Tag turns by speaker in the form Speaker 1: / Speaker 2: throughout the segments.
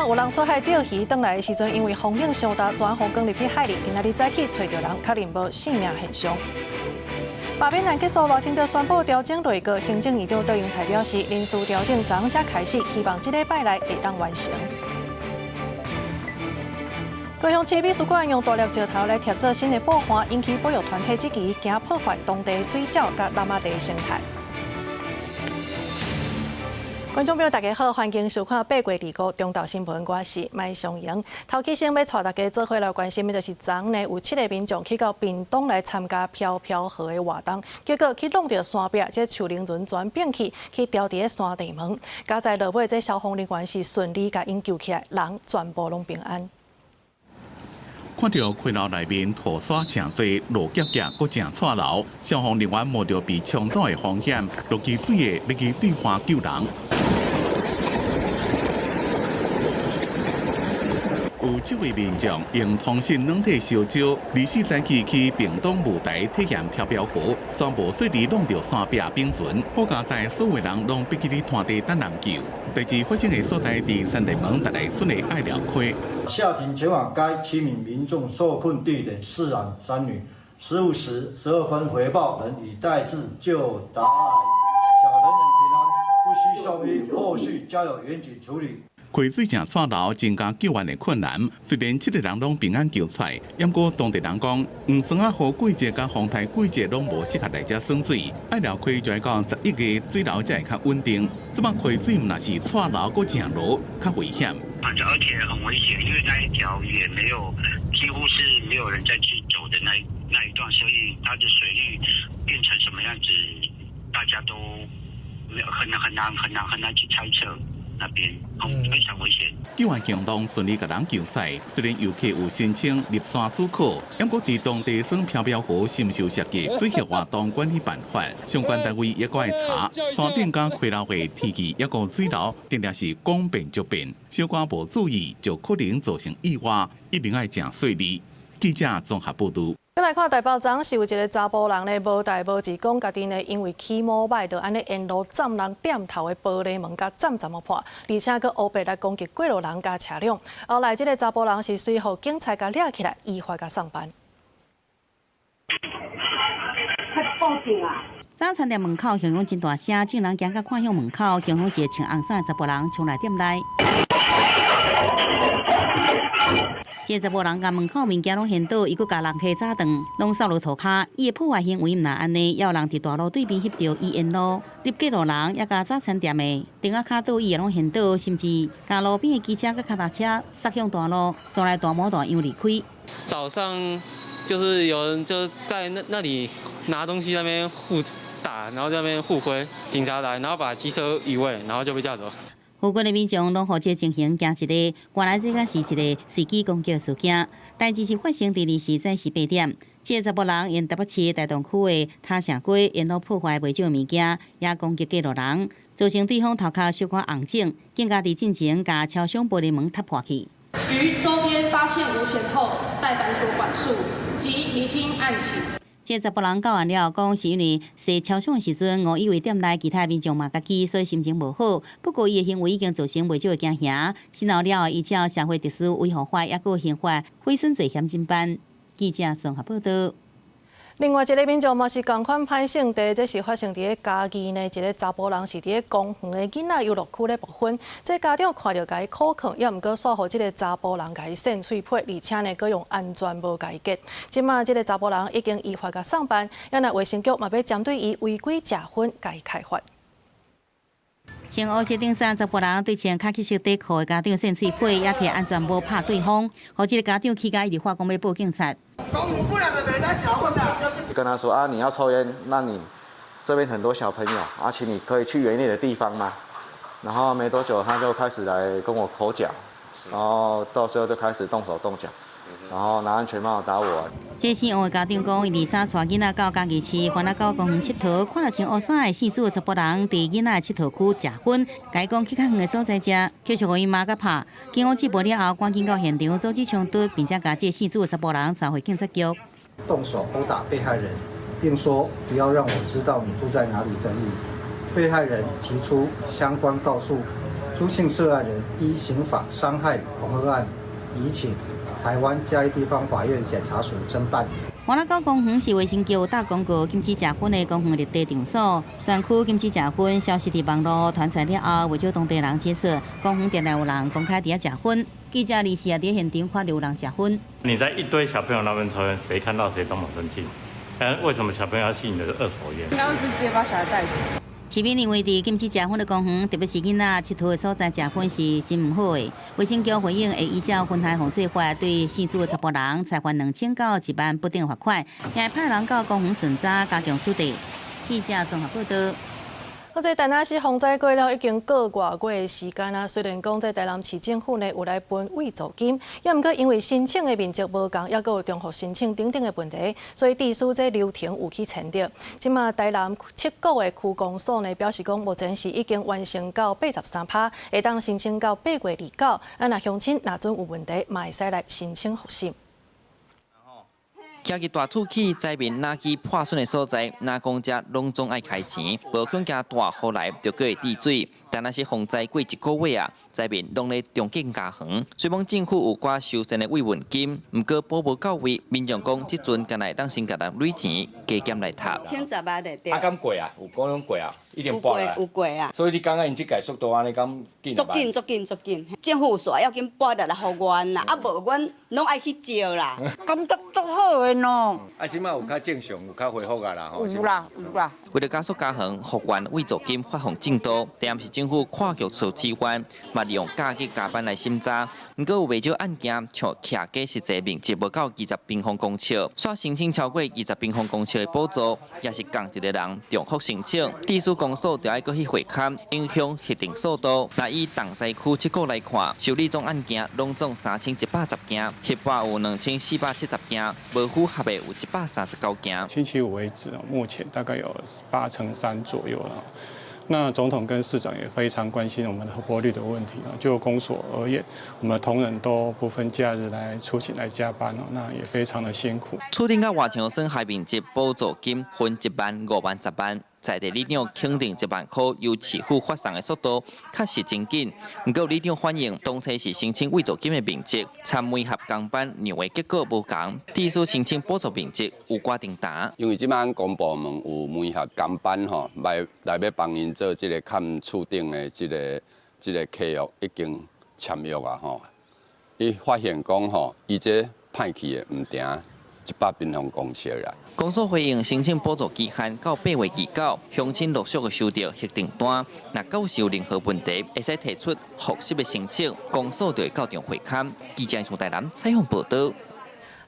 Speaker 1: 有人出海釣魚，轉來的時陣，因為風浪傷大，船予捲入去海裡。今仔日早起揣著人，確認無性命現象。罷免案結束，賴清德宣布調整內閣，行政院長卓榮泰表示，人事調整昨昏才開始，希望這禮拜內會當完成。高雄市美術館用大粒石頭來貼做新的布環，引起保育團體質疑，驚破壞當地水鳥佮湳仔地生態。觀眾朋友，大家好，歡迎收看8月25中晝新聞，我是麥尚瑩。頭起先欲帶大家做伙來關心的，就是昨昏呢有七个民眾去到屏東來參加飄飄河的活動，結果去挵著山壁，這樹林輪全變去，去牢佇咧山地門。佳哉落尾，這消防人員是順利共𪜶救起來，人全部攏平安。
Speaker 2: 看著溪流內面塗沙誠濟，路夾夾，閣誠掣流，消防人員冒著被沖走的風險，落去水下欲去對岸救人。有七位民眾用通訊軟體相招，24早起去屏東霧台體驗飄飄河，煞無細膩挵著山壁冰船，好佳哉所有人攏逼去咧攤地等人救。代誌發生的所在佇三地門達來村的愛寮溪。
Speaker 3: 下庭前往該七名民眾受困地點四男三女，15時12分回報人已帶至救達小人員平安，不需送醫，後續交由員警處理。
Speaker 2: 溪水誠掣流，增加救援的困難。雖然七個人攏平安救出來，毋過當地人講，黃霜仔雨季節佮風颱季節攏無適合來遮耍水。愛寮溪就愛到11月水流才會較穩定。這擺溪水毋若是掣流，閣誠濁，較危險。
Speaker 4: 而且很危險，因為那一條也沒有，幾乎是沒有人再去走的那一段，所以它的水域變成什麼樣子，大家都沒有很很難很難很難去猜測。那邊非常危險。
Speaker 2: 救援行動順利共人救出來，雖然遊客有申請入山許可，毋過佇當地耍飄飄河是毋是有涉及水域活動管理辦法？相關單位也閣愛查山頂佮溪流的天氣，抑閣水流，定定是講變就變，小可無注意就可能造成意外，一定愛誠細膩。記者綜合報導。
Speaker 1: 來看台北昨是有一个查埔人咧，無代無誌，講家己呢因為起摩擺，就按呢沿路鏨人店頭的玻璃門共鏨鏨仔破，而且閣烏白來攻擊過路人佮車輛。後來這个查埔人是隨予警察共掠起來，依法共送辦。
Speaker 5: 報警啊！
Speaker 6: 早餐店門口響響真大聲，眾人驚甲看向門口，響響一个穿紅衫的查埔人衝來店內。這查埔人共門口物件攏掀倒，伊閣共人客砸斷，攏掃落塗跤。伊的破壞行為毋若按呢，也有人佇大路對面翕著伊沿路入過路人，也共早餐店的燈仔跤桌椅也攏掀倒，甚至共路邊的機車佮跤踏車塞向大路，煞來大模大樣離開。
Speaker 7: 早上就是有人就在那裡拿東西，那邊互打，然後在那邊互揮，警察來，然後把機車移位，然後就被架走。
Speaker 6: 附近的民眾攏予這情形驚一个，原來這個是一个隨機攻擊事件。代誌是發生佇24早時8點，這個查埔人沿台北市大同區的塔城街沿路破壞袂少物件，也攻擊過路人，造成對方頭殼小可紅腫，更加佇進前共車廂玻璃門踢破去。
Speaker 8: 於周邊發現無嫌後，帶返所管束及釐清案情。
Speaker 6: 這查埔人到案了後，講是因為洗車廂的時陣，誤以為店內其他民眾嘛家己，所以心情無好。不過伊的行為已經造成袂少的驚嚇。審後了後，依照社會秩序維護法，抑閣刑法毀損罪嫌偵辦。記者綜合報導。
Speaker 1: 另外一个民眾嘛是仝款歹性地，這是發生佇咧嘉義呢，一个查埔人是佇咧公園的囡仔遊樂區咧爆薰，這家長看著共伊苦勸，猶毋過煞予這个查埔人共伊搧喙皮，而且呢，閣用安全帽共伊結。這馬這个查埔人已經依法共送辦，猶若衛生局嘛欲針對伊違規食薰，共伊開罰。
Speaker 6: 穿烏色頂衫查埔人對穿卡其色底褲的家長搧喙皮，也提安全帽拍對方，予這个家長氣甲一直發講欲報警察。
Speaker 9: 跟他說啊，你要抽菸，那你這邊很多小朋友，啊，請你可以去遠一點的地方嗎？然後沒多久，他就開始來跟我口角，然後到最後就開始動手動腳，然後拿安全帽打我。
Speaker 6: 這姓王的家長講，伊23帶囡仔到嘉義市番仔溝公園𨑨迌，看著穿烏衫的姓朱的查埔人佇囡仔的𨑨迌區食薰，共伊講去較遠的所在食，卻是予伊罵佮拍。警方接報了後，趕緊到現場阻止衝突，並且共這姓朱的查埔人送回警察局。
Speaker 10: 動手毆打被害人，並說不要讓我知道你住在哪裡等語。被害人提出相關告訴朱姓涉案人依刑法傷害恐嚇案，移請台灣嘉義地方法院檢察署偵辦。
Speaker 6: 麻仔溝公園是衛生局打廣告禁止食薰的公園綠地場所，全區禁止食薰消息佇網路傳出了後，袂少當地人指出，公園定定有人公開佇遐食薰。記者24也佇現場看著有人食薰。
Speaker 11: 你在一堆小朋友那邊抽菸，誰看到誰都蠻生氣。但為什麼小朋友要吸你的二手菸？
Speaker 12: 應該會直接把小孩帶走。
Speaker 6: 市民認為，佇禁止食薰的公園，特別是囡仔𨑨迌的所在食薰是真毋好的。衛生局回應會依照薰害防制法，對涉事的查埔人裁罰2000到1萬不等罰款，也會派人到公園巡查，加強取締。記者綜合報導。
Speaker 1: 好，這台南市洪災過了已經個外月的時間啊。雖然講這台南市政府呢有來分慰助金，也毋過因為申請的面積無仝，猶閣有重複申請等等的問題，所以致使這流程有去遷著。這馬台南七股的區公所呢表示講，目前是已經完成到83%，會當申請到8月29。啊，若鄉親若準有問題，嘛會使來申請複審。
Speaker 13: 行去大厝去，災民垃圾破損的所在，若講遮攏總愛開錢，無恐驚大雨來就閣會滴水。但若是洪災過一個月啊，災民攏咧重建家園。雖罔政府有寡修繕的慰問金，毋過補無到位。民眾講，這陣敢若會當先共人累錢，加減來貼。
Speaker 14: 千十萬的對。
Speaker 15: 啊，敢過啊？有講攏過啊？一定撥來。
Speaker 14: 有過啊。
Speaker 15: 所以你感覺𪜶這屆速度按呢敢緊？
Speaker 14: 足緊足緊足緊，政府煞要緊撥力來復原啦，啊無阮攏愛去借啦。
Speaker 16: 感覺足好的喏。
Speaker 15: 啊，這擺有較正常，有較恢復啊啦吼。
Speaker 16: 有啦有啦。
Speaker 13: 為了加速家園復原慰助金發放進度，台南市政府跨局處支援，嘛利用假日加班來審查。毋過有袂少案件，像徛家實際面積無夠20平方公尺，煞申請超過20平方公尺的補助，也是仝一个人重複申請，致使公所就愛閣去會勘，影響核定速度。若以重災區七股來看，受理總案件攏總3110件，核撥有2470件，無符合的有139件。
Speaker 17: 星期五為止，目前大概有83%左右了。那總統跟市長也非常關心我們的核撥率的問題啊。就公所而言，我們同仁都不分假日來出勤來加班哦，那也非常的辛苦。
Speaker 13: 厝頂佮外牆損害面積補助金分1萬、5萬、10萬。在地里長肯定1萬箍由市府發送的速度確實真緊，毋過里長反映，當初是申請慰助金的面積，參媒合工班量的結果無仝，致使申請補助面積有寡重擔。
Speaker 18: 因為這擺公部門有媒合工班吼，來欲幫𪜶做這個崁厝頂的這個契約已經簽約啊吼，伊發現講吼，伊這歹去的毋定100平方公尺啦。
Speaker 13: 公所回應申請補助期限到8月29，鄉親陸續的收著核定單，若閣是有任何問題，會使提出複審的申請，公所就會到場會勘。記者從台南採訪報導。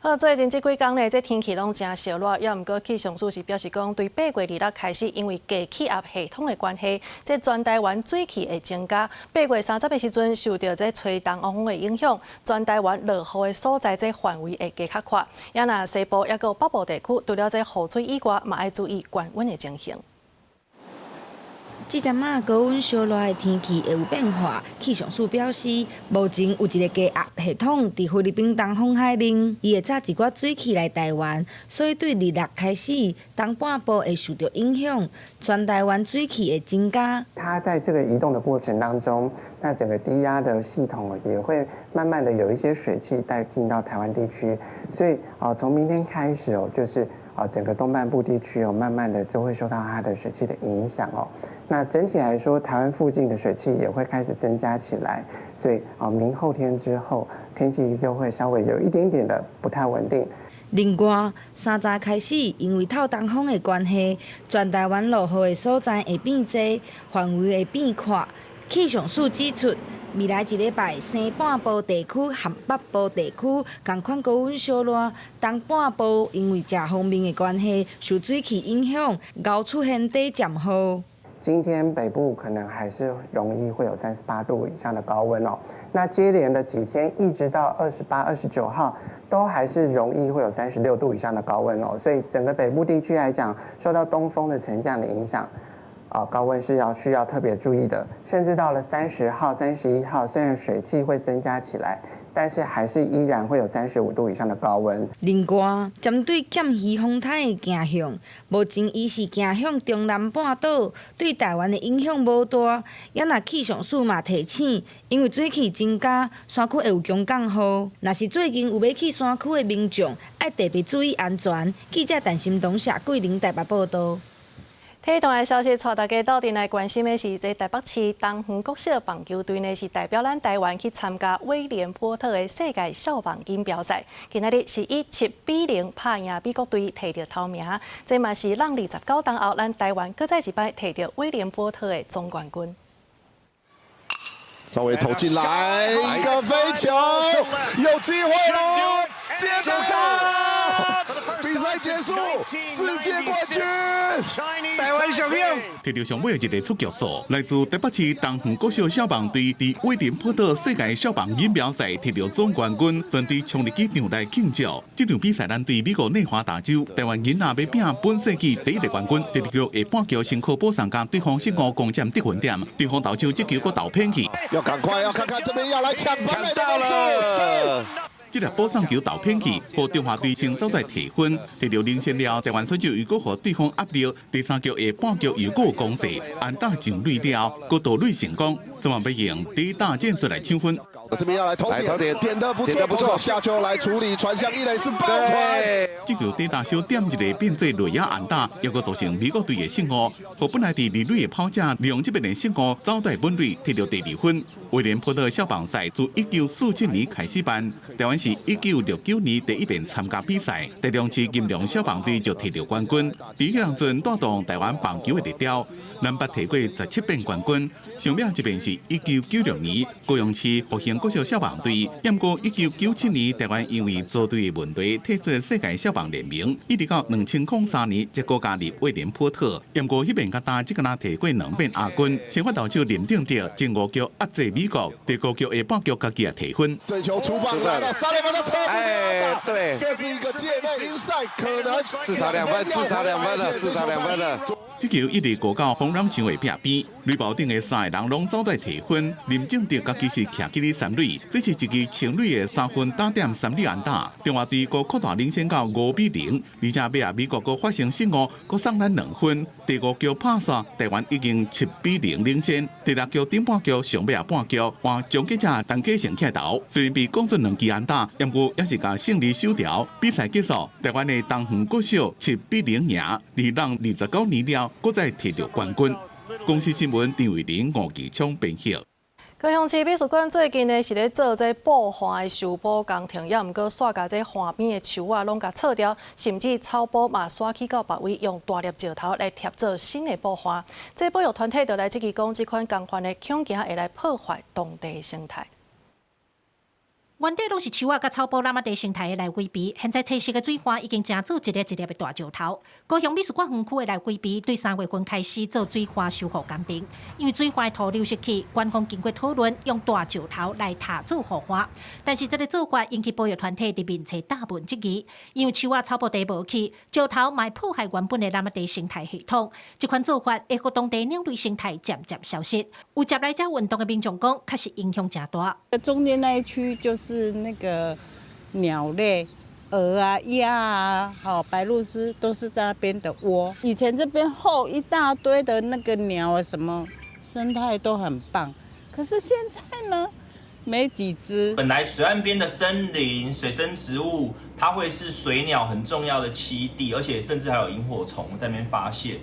Speaker 1: 好，最近這幾工呢，這天氣攏誠燒熱，猶毋過氣象署是表示講，對8月26開始，因為低氣壓系統的關係，這全台灣水汽會增加。8月30的時陣，受著這吹東風的影響，全台灣落雨的所在這範圍會加較闊。也若西部猶閣北部地區，除了這雨水以外，嘛愛注意懸溫的情形。
Speaker 19: 這陣仔高溫燒熱的天氣會有變化。氣象署表示，目前有一個低壓系統佇菲律賓東方海面，伊會載一寡水汽來台灣，所以對26開始，東半部會受著影響，全台灣水汽會增加。
Speaker 20: 它在這個移動的過程當中，那整個低壓的系統也會慢慢的有一些水汽帶進到台灣地區，所以啊，從明天開始哦，就是啊，整個東半部地區哦，慢慢的就會受到它的水汽的影響哦。那整體來說，台灣附近的水汽也會開始增加起來，所以啊，明後天之後，天氣又會稍微有一點點的不太穩定。
Speaker 19: 另外，30開始，因為透東風的關係，全台灣落雨的所在會變濟，範圍會變闊。氣象署指出，未來一禮拜，西半部地區和北部地區仝款高溫燒熱，東半部因為這方面的關係，受水汽影響，𠢕出現短暫雨。
Speaker 20: 今天北部可能還是容易會有38度以上的高溫哦。那接連的幾天，一直到28、29號，都還是容易會有36度以上的高溫哦。所以整個北部地區來講，受到東風的沉降的影響，啊，高溫是要需要特別注意的。甚至到了30號、31號，雖然水汽會增加起來，但是還是依然會有35度以上的高溫。
Speaker 19: 另外，針對劍魚風颱的行向，目前伊是行向中南半島，對台灣的影響無大。也若氣象署嘛提醒，因為水汽增加，山區會有強降雨。若是最近有欲去山區的民眾，愛特別注意安全。記者陳心東、謝桂玲台北報道。
Speaker 1: 體壇的消息，帶大家鬥陣來關心的是，這台北市東園國小棒球隊呢，是代表咱台灣去參加威廉波特的世界少棒錦標賽。今仔日是以7比0拍贏美國隊，提著頭名。這嘛是咱29冬後，咱台灣閣再一擺提著威廉波特的總冠軍。
Speaker 12: 稍微投進來一個飛球，有機會嘍！接着上，比賽結束，世界冠軍，台灣上勇。
Speaker 2: 提著上尾一个出局數，來自台北市東園國小少棒隊佇威廉波特世界少棒錦標賽提著總冠軍，全隊衝入去場內慶祝。這場比賽，咱對美國內華達州，台灣囡仔欲拼本世紀第一个冠軍。第二局下半局先靠保送共對方失誤攻佔得分點，對方投手這球閣投偏去。
Speaker 12: 要趕快，要看看這邊要來搶分了。
Speaker 2: 這粒保送球投偏去，予中華隊先走來提分，提著領先了。台灣選手又閣予對方壓力，第三局下半局又閣有攻勢，安打上壘了，閣盜壘成功，這晚欲用短打戰術來搶分。
Speaker 12: 這邊要來投點，點得不錯，不錯，下球來處理，傳向一壘是爆傳。
Speaker 2: 這球短打小點一个變做內野安打，猶閣造成美國隊的失誤。予本來佇二壘的跑者利用這邊的失誤，走來本壘，提著第二分。威廉波特少棒賽自1947年開始辦，台灣是1969年第一遍參加比賽，台中市金龍少棒隊就提著冠軍。佇彼當陣帶動台灣棒球的熱潮，咱捌提過17遍冠軍，上尾一遍是1996年高雄市復興國小少棒隊。毋過1997年台灣因為組隊的問題退出世界少棒聯盟，一直到2003年才閣加入威廉波特。毋過彼遍佮今這個若提過兩遍亞軍，先發投手林定哲前五局壓制美國，第五局下半局家己也提分。
Speaker 12: 這球出棒來到三壘方的側哎，對，這是一個界內 inside 可能
Speaker 21: 至少兩分，至少兩分了，至少兩分了。
Speaker 2: 這球一直過到紅人牆的壁邊，壘包頂的三個人攏走來提分。林正德家己是徛起咧三壘，這是一支清壘的3分打點三壘安打。中華隊閣擴大領先到5比0，而且尾仔美國閣發生失誤，閣送咱兩分。第五局拍煞，台灣已經7比0領先。第六局頂半局上尾仔半局，換終結者陳嘉誠起投，雖然被攻出兩支安打，毋過也是共勝利守牢。比賽結束，台灣的東園國小7比0贏，佇人29年了，閣再提著冠軍。公視新聞張慧玲、吳繼聰編譯。
Speaker 1: 高雄市美術館最近呢是咧做這布岸的修補工程，猶毋過煞共這岸邊的樹仔攏共鑿掉，甚至草埔嘛徙去到別位，用大粒石頭來疊做新的布岸。這保育團體就來質疑講，這款工法的恐驚會來破壞當地生態。
Speaker 22: 原底攏是樹仔佮草埔，湳仔地生態的內歸埤，現在青色的水岸已經成做一粒一粒的大石頭。高雄美術館園區的內歸埤對3月份開始做水岸修復工程，因為水岸的土流失去，官方經過討論用大石頭來疊做護岸，但是這个做法引起保育團體佇面冊大文質疑，因為樹仔草埔地無去，石頭嘛會破壞原本的湳仔地生態系統，這款做法會予當地鳥類生態漸漸消失。有接來遮運動的民眾講，確實影響誠大。
Speaker 23: 中間那一區就是那個鳥類，鵝啊、鴨啊、好白鷺鷥都是在那邊的窩。以前這邊後一大堆的那個鳥啊，什麼生態都很棒。可是現在呢，沒幾隻。
Speaker 24: 本來水岸邊的森林、水生植物，它會是水鳥很重要的棲地，而且甚至還有螢火蟲在那邊發現。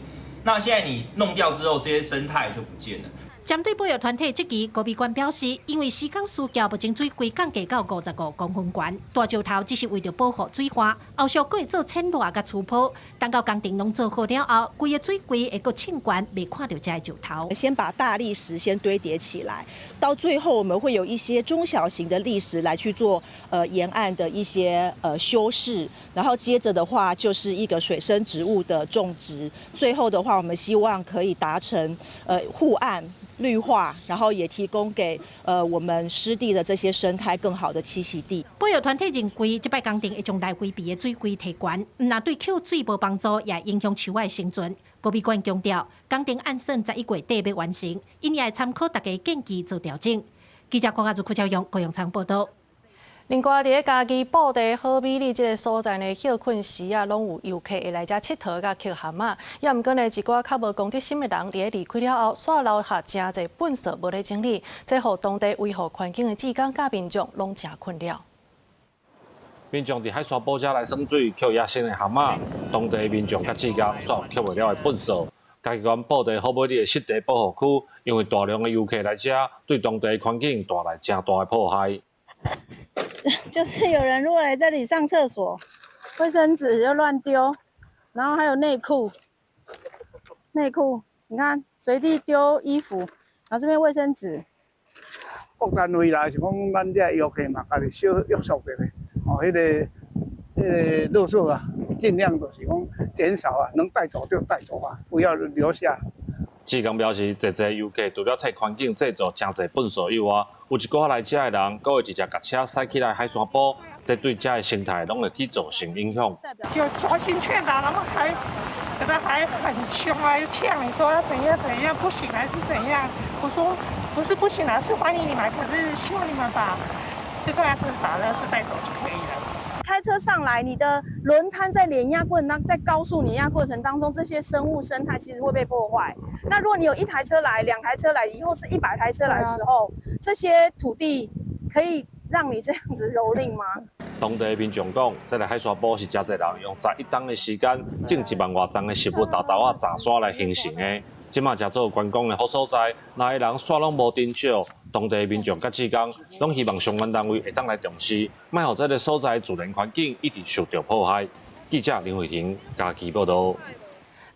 Speaker 24: 那現在你弄掉之後，這些生態就不見了。
Speaker 22: 針對保育團體質疑，高美館表示，因為施工需要，目前水櫃降低到55公分懸，大石頭只是為著保護水岸，後續閣會做淺挖佮粗鋪，等到工程攏做好了後，規个水櫃會閣凊懸，袂看著這个石頭。
Speaker 25: 先把大礫石先堆疊起來，到最後我們會有一些中小型的礫石來去做沿岸的一些修飾，然後接着的話就是一個水生植物的種植，最後的話我們希望可以達成護岸。綠化，然後也提供給我們濕地的這些生態更好的棲息地。
Speaker 22: 保育團體認為，這擺工程會將內歸埤的水櫃提懸，毋但對抾水無幫助，也影響樹仔的生存。高美館強調，工程按算11月底欲完成，𪜶也會參考大家建議做調整。記者郭阿如、柯超勇、高永昌報道。
Speaker 1: 另外，佇咧嘉義布袋好美里這个所在呢，歇睏時啊，攏有遊客會來遮𨑨迌佮抾蚶仔。也毋過呢，一寡較無公德心的人，佇咧離開了後，煞留下誠濟糞埽無咧整理，這予當地維護環境的志工佮民眾攏誠困擾。
Speaker 3: 民眾佇海沙埔遮來耍水，抾野生的蚶仔，當地民眾佮志工煞抾袂了的糞埽。嘉義縣布袋好美里的濕地保護區，因為大量的遊客來遮，對當地環境帶來誠大的破壞。
Speaker 4: 就是有人如果來這裡上廁所，衛生紙就亂丟，然後還有內褲，內褲，你看隨地丟衣服，然後這邊衛生紙。
Speaker 5: 各單位啦，是講咱這遊客嘛，家己小約束著咧，哦，彼個垃圾啊，盡量就是講減少啊，能帶走就帶走啊，不要留下。
Speaker 3: 志工表示，濟濟遊客除了替環境製造誠濟糞埽以外，有一寡來遮的人，閣會直接共車駛起來海山埔，這對遮的生態攏會去造成影響。
Speaker 7: 就專心勸導，然後還有的還很兇啊，又嗆你說要怎樣怎樣，不行還是怎樣？我說不是不行啊，是歡迎你們，可是希望你們把最重要是把垃圾帶走就可以了。
Speaker 4: 開車上來，你的輪胎在碾壓過程當，在高速碾壓過程當中，這些生物生態其實會被破壞。那如果你有一台車來、兩台車來，以後是100台車來的時候，這些土地可以讓你這樣子蹂躪嗎？
Speaker 3: 當地民眾講，這个海沙埔是誠濟人用11冬的時間種1萬外叢的植物豆豆仔雜沙來形成的。這馬誠做觀光的好所在，來的人煞攏無珍少。當地民眾佮志工攏希望相關單位會當來重視，莫予這个所在自然環境一直受著破壞。記者林慧婷嘉義報導。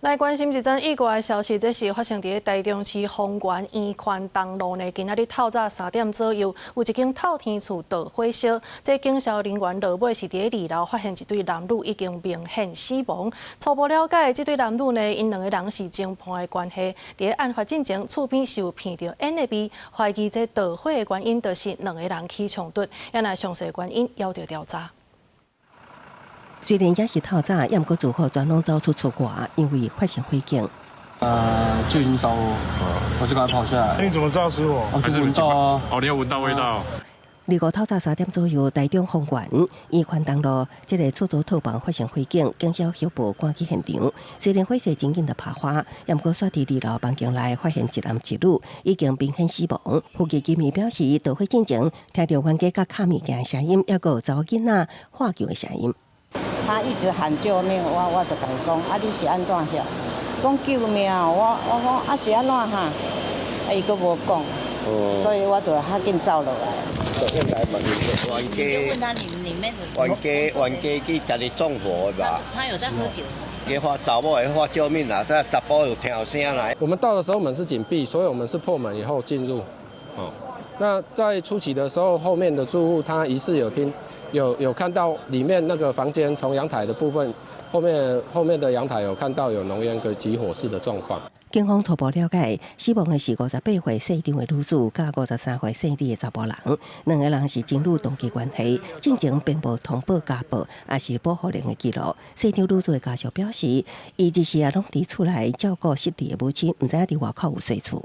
Speaker 1: 來關心一則意外的消息，這是發生佇咧台中市豐原圓環東路呢。今仔日透早3點左右，有一間透天厝著火燒，這警消人員落尾是佇咧二樓發現一對男女已經明顯死亡。初步了解，這對男女呢，𪜶兩个人是情伴的關係。佇咧案發進前，厝邊是有鼻著煙的味，懷疑這著火的原因就是兩个人起衝突。現在詳細原因猶佇調查。
Speaker 8: 雖然也是透早，也毋過住戶全攏走出厝外，因為發生火警。
Speaker 26: 就已經燒，我就趕快跑下來。
Speaker 27: 你怎麼知道是火？
Speaker 26: 我就聞到啊。
Speaker 27: 哦，你有聞到味道。
Speaker 8: 25透早3點左右，台中豐原圓環東路這个出租套房發生火警，警消協報趕去現場。雖然火勢真緊就拍花，也毋過煞佇二樓房間內發現一男一女已經明顯死亡。附近居民表示，著火進前聽著冤家佮敲物件的聲音，猶閣有查某囡仔喝叫的聲音。
Speaker 28: 他一直喊救命，我就共伊講，啊你是按怎曉？講救命，我講啊是按怎哈？啊伊閣無講，所以我就較緊走落來。
Speaker 29: 應該問冤家，冤家冤家去家己縱火的吧？
Speaker 6: 他有在喝酒。
Speaker 29: 伊發查某會發救命啊！這查埔有聽有聲來。
Speaker 30: 我們到的時候門是緊閉，所以我們是破門以後進入。哦，那在初期的時候，後面的住戶他疑似有聽。有看到裡面那個房間，從陽台的部分，後面的陽台有看到有濃煙跟起火勢的狀況。
Speaker 8: 警方初步了解，死亡的是58歲姓張的女子，佮53歲姓李的查埔人，兩个人是情侶同居關係，進前並無通報家暴，抑是保護令的記錄。姓張女子的家屬表示，伊日時啊攏佇厝內照顧失智的母親，毋知影佇外口有細厝。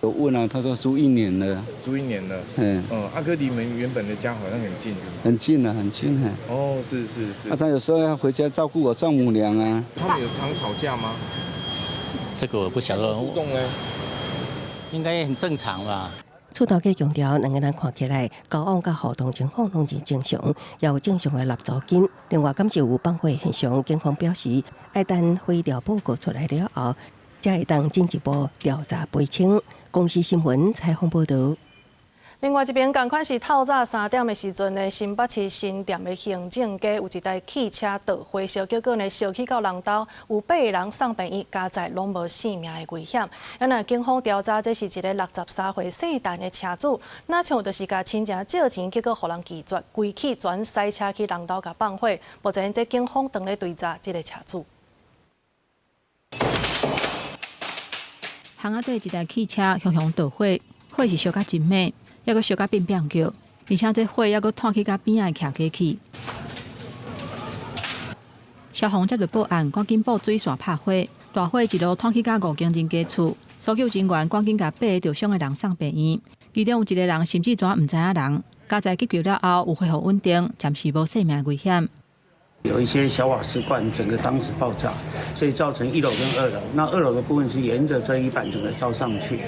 Speaker 31: 有問啊，他說租一年了。
Speaker 27: 租一年了。
Speaker 31: 嗯。
Speaker 27: 嗯，阿哥離們原本的家好像很近，是不是？
Speaker 31: 很近啊，很近啊。
Speaker 27: 哦，是是是。
Speaker 31: 啊，他有時候要回家照顧我丈母娘啊。
Speaker 27: 他們有常吵架嗎？
Speaker 32: 這個我不曉得。
Speaker 27: 互動呢？
Speaker 32: 應該很正常吧。
Speaker 8: 厝頭家強調，兩个人看起來交往佮互動情況攏真正常，也有正常的納租金。另外，敢是有放火現象，警方表示，愛等火調報告出來了後，才會當進一步調查釐清。公視新聞採訪報導。
Speaker 1: 另外一邊，仝款是透早3點的時陣呢，新北市新店的行政街有一台汽車著火燒，結果呢燒去到人兜，有八个人送病院，佳哉攏無性命的危險。啊，警方調查，這是一个63歲姓陳的車主，若像就是共親情借錢，結果予人拒絕，規氣轉駛車去人兜共放火。目前這警方正咧追查這个車主。
Speaker 33: 巷仔底一台汽車熊熊著火，火是燒甲真猛，猶閣燒甲變變叫，而且這火猶閣湠去甲邊仔的徛家去。消防接著報案，趕緊布水線拍火，大火一路湠去甲五間人家厝，搜救人員趕緊共八个著傷的人送病院，其中有一个人甚至全毋知影人，佳哉急救了後有恢復穩定，暫時無生命危險。
Speaker 9: 有一些小瓦斯罐，整個當時爆炸，所以造成一樓跟二樓。那二樓的部分是沿着這一板整個燒上去。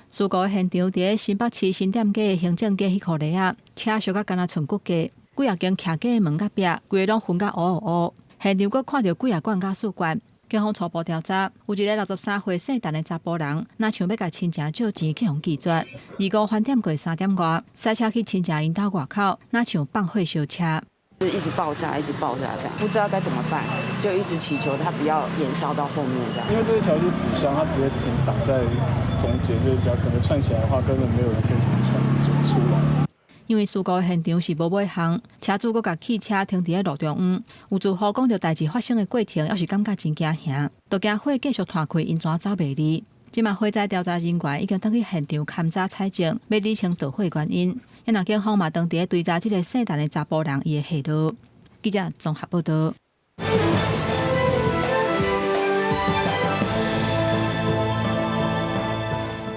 Speaker 33: 事故現場佇新北市新店街的行政街彼箍犁仔，車燒甲敢若賰骨架，幾仔間徛架的門佮壁，規个攏熏甲烏烏烏。現場閣看著幾仔罐瓦斯罐。警方初步調查，有一个63歲姓陳的查埔人，若像欲共親情借錢去予拒絕。二五翻點過3點外，駛車去親情𪜶兜外口，若像放火燒車。
Speaker 10: 一直爆炸，一直爆炸，這樣不知道該怎麼辦，就一直祈求它不要延燒到後面這樣。
Speaker 11: 因為這一條是死巷，它直接停擋在中間，就是只要整個串起來的話，根本沒有人可以從串出來。
Speaker 33: 因為事故現場是無尾巷，車主閣共汽車停佇咧路中央，有住戶講著代誌發生的過程，猶是感覺真驚嚇，就驚火繼續湠開，𪜶怎走袂離。這馬火災調查人員已經轉去現場勘查採證，欲理清導火原因。啊若警方嘛當佇咧追查這个姓陳的查埔人伊的下落。記者綜合報導。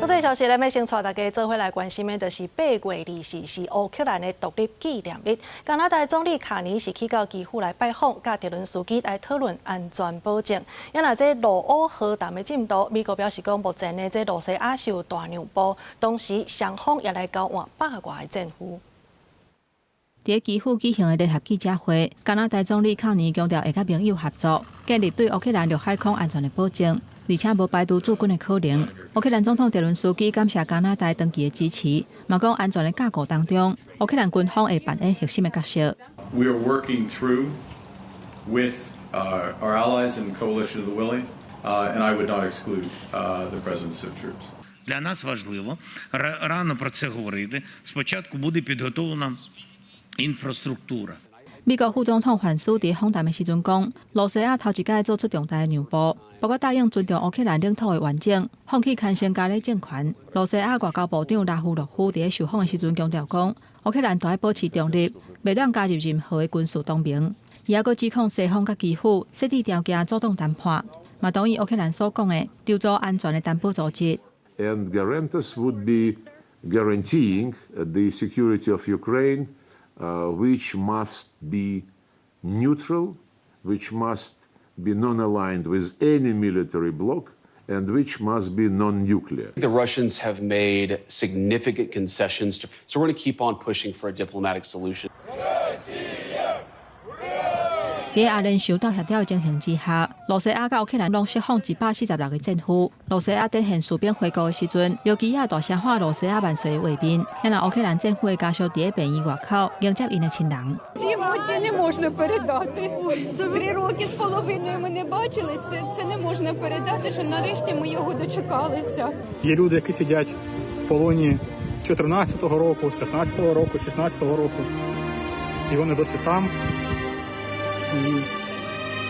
Speaker 1: 國際消息，咱欲先帶大家做伙來關心的，就是8月24是烏克蘭的獨立紀念日。加拿大總理卡尼是去到基輔來拜訪，佮澤倫斯基來討論安全保證。啊若這俄烏和談的進度，美國表示講，目前呢這羅西亞是有大讓步，同時雙方也來交換百外的戰俘。
Speaker 33: 佇基輔舉行的聯合記者會，加拿大總理卡尼強調會佮盟友合作，建立對烏克蘭陸海空安全的保證。而且無排除駐軍的可能。烏克蘭總統澤倫斯基感謝加拿大長期的支持，嘛講安全的架構當中，烏克蘭軍方會扮演核心的角色。
Speaker 12: We are working through with our allies in the coalition of the willing, and I would not exclude the presence of troops.
Speaker 13: Для нас важливо рано про це говорити. Спочатку буде підготовлена інфраструктура.
Speaker 33: 美國副總統范斯佇訪談的時陣講，羅西亞頭一擺做出重大的讓步，包括答應尊重烏克蘭領土的完整，放棄牽成加的政權。羅西亞外交部長拉夫洛夫佇受訪的時陣強調講，烏克蘭都愛保持中立，袂當加入任何的軍事同盟。伊猶閣指控西方佮基輔設置條件阻擋談判，嘛同意烏克蘭所講的籌組安全的擔保組織。
Speaker 14: And guarantors would be guaranteeing the security of Ukraine, which must be neutral, which must be non-aligned with any military bloc, and which must be non-nuclear.
Speaker 15: The Russians have made significant concessions, so we're going to keep on pushing for a diplomatic solution.
Speaker 33: 佇阿聯酋鬥協調的情形之下，羅西亞佮烏克蘭攏釋放146個戰俘。羅西亞展現士兵回國的時陣，尤其亞大聲喊羅西亞萬歲的畫面，啊若烏克蘭戰俘的家屬佇咧病院外口迎接𪜶的親人。
Speaker 16: Ці емоції не можна передати. 3 роки з половиною ми не бачилися. Це не можна передати, що нарешті ми його дочекалися.
Speaker 11: Є люди, які сидять в полоні з 14-го року, з 15-го року, 16-го року, і вони досі там.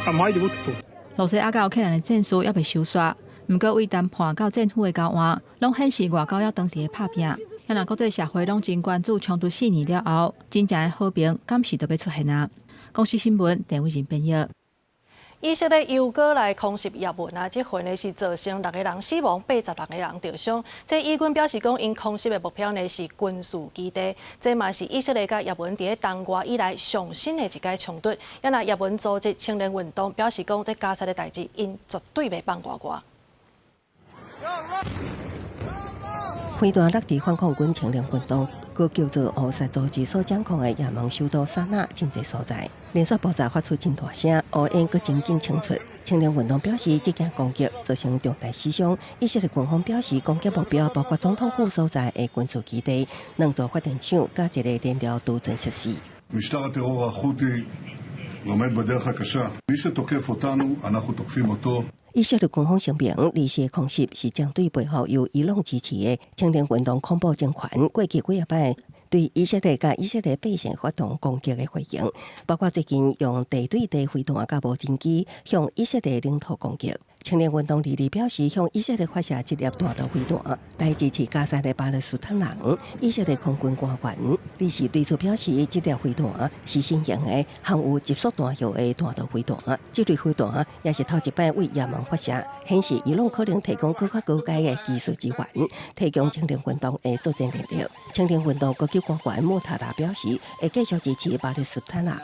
Speaker 11: 啊，мають бути тут。
Speaker 33: 羅西亞佮烏克蘭的戰事猶未收煞，毋過為談判到戰俘的交換，攏顯示外交猶當佇咧拍拚。啊若國際社會攏真關注衝突4年了後，真正的和平敢是著欲出現啊？公視新聞鄭偉仁編譯。
Speaker 1: 以色列又閣來空襲也門啊！這回呢是造成6個人死亡，86個人著傷。這以軍表示講，𪜶空襲的目標呢是軍事基地。這嘛是以色列佮也門佇咧冬外以來上新的一擺衝突。啊若也門組織青年運動表示講，這加沙的代誌，𪜶絕對袂放過過。
Speaker 8: 飛彈落佇反抗軍青年運動，閣叫做烏薩組織所掌控的也門首都薩那真濟所在，連續爆炸發出真大聲，烏煙閣真緊衝出。青年運動表示，這件攻擊造成重大死傷。以色列軍方表示，攻擊目標包括總統府所在的軍事基地、兩座發電廠、佮一个燃料儲存設施。
Speaker 17: משטר הטרור החות'י לומד בדרך הקשה. מי שתוקף אותנו, אנחנו תוקפים אותו.
Speaker 8: 以色列軍方聲明，二四空襲是針對背後由伊朗支持的青年運動恐怖政權過去幾仔擺對以色列佮以色列百姓發動攻擊的回應，包括最近用地對地飛彈佮無人機向以色列領土攻擊。青年運動二日表示，向以色列發射一粒彈道飛彈，來支持加沙的巴勒斯坦人。以色列空軍官員二時對此表示，這粒飛彈是新型的含有集束彈藥的彈道飛彈。這類飛彈也是頭一擺對也門發射，顯示伊朗可能提供閣較高階的技術支援，提供青年運動的作戰能力。青年運動高級官員莫塔達表示，會繼續支持巴勒斯坦人。